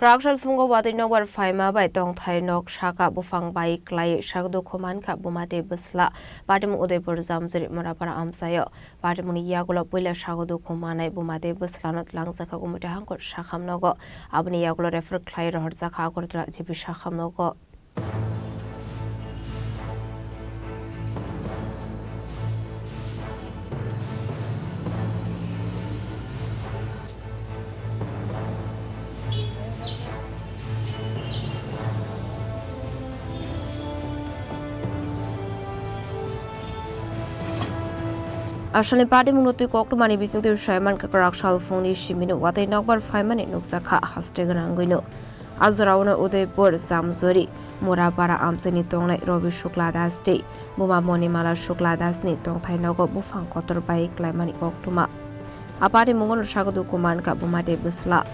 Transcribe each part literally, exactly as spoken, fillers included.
Raksa Salphungo watwi nokbar phaima bai tongthai nok saka buphang bai klai sak dukhu mankha buma tei bwsla. Patimung Udaipur Jamjuri Murapara amchaio. Patimungni yagulo puila sago dukhu manai buma tei bwslano twlangjakha Gumute Hangkor sakham nogo. Aboni yagulo refer khlai rohorjakha Agartala G B sakham nogo. Asalni patimungno twi koktwmani bisingtwi swimani kwrak salphungni simino watwi nokbar phaimani nukjakha haste gwnangwino. A jorao Udaipur, Jamjuri, Murapara amchaini tongnai Robi Shukla Das tei buma Monimala Shukla Dasni tongthai nogo buphang kotor bai klaimani koktwma. A patimungo sago dukhu mankha buma tei bwsla.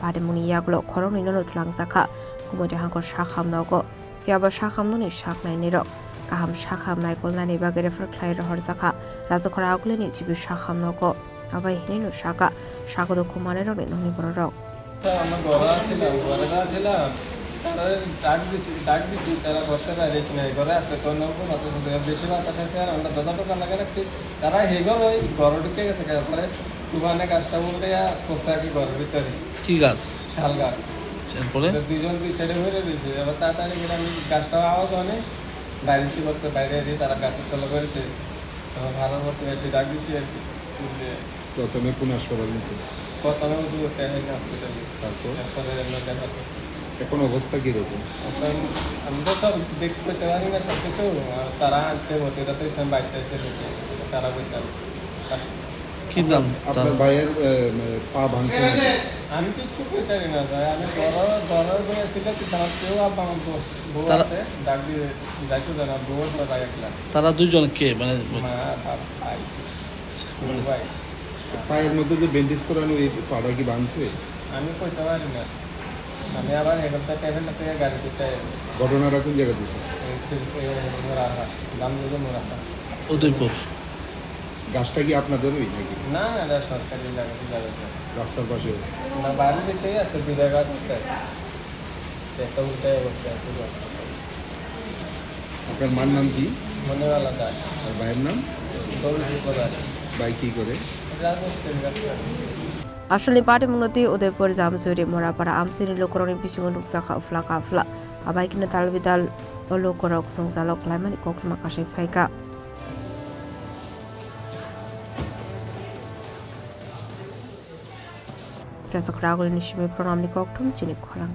Patimungni yagulo khoroknwi nono twlangjakha Gumute Hangkor sakham nogo. Phiya ba sakhamnokni saknainirok kaham sakham naikolnani bagwi refer khlai rohorjakha Rajakhora Agulini G B sakham nogo. Abai hinwi no saka, sago dukhu manwirokni nokni bororok. Ama goro asilam, goro asilam. Tara dak disi, dak disi, tara gotte baire sinai goro aste to nokbo mato sundor besi bata khaise ar amra doda doda lagai rakhi. Tara he goro, oi goro dikke gese gese pore tufane gasta bolte ya posa ki goro bhitori. Ki gas? Shal gas. Erpore? To duijon dui side e hore roise, ebar tatari gele ami gasta awaj hone baire si gotte baire ri tara gasor tole gorise. Ebar bhalo gotte besi dak disi ar ki. Sinde প্রথমে কোন হাসপাতাল নিয়েছিল? প্রথমে উদয়পুর টেহাইন হসপিটালে। তারপর? এরপরে আমরা দেখা করছি। এখন অবস্থা কিরকম? এখন আমি তো সব দেখতে পারি না সব কিছু, আর তারা আনছে ভর্তি করতে, আমি বাড়িতে এসে দেখে তারা বলতাম। কি নাম আপনার তার? ভাইয়ের, এ, মানে, পা ভাঙছে নাকি? আমি কিচ্ছু কইতে পারি না, ভাই। আমি ঘর, ঘর বইয়া ছিল, কিন্তু আমার কেউ আর আমার বউ, বউ তারা আছে, ডাক দিয়ে যাইতো দেয় না, বউ আছে ভাই একলা। তারা দুইজন কে? মানে মা, বাপ, ভাই। মানে ভাই। পায়ের মধ্যে যে ব্যান্ডেজ করানো, এই পাটা কি ভাঙছে? আমি কইতে পারি না। আমি আবার হেলিকপ্টার ট্রাভেল থেকে গাড়ি দিতে ঘটনাটা কোন জায়গা দিছে? এই ছিল, এ, মোরাহাট, দামদুজো মোরাহাট। উদয়পুর। গাছটা কি আপনাদেরই নাকি? না, না, এটা সরকারি জায়গা, জায়গা। রাস্তার পাশে আছে? না, বাড়ির ভিতরেই আছে, দুইটা গাছ আছে। একটা উল্টাই অবস্থা, পুরো। আপনার মার নাম কি? মনিমালা দাস। আর ভাইয়ের নাম? গৌরীশ দাস। ভাই কি করে? রাজমিস্ত্রি কাজ করে। Asalni patimungno twi Udaipur, Jamjuri, Murapara amchaini lukurokni bisingo nukjakha uphla kaphla. Abai kheno dalbidal o lukurok chwngsalok khlaimani koktwma kasai phaikha. Rajakhora Agulini simi Pranamni koktwma chini khorang.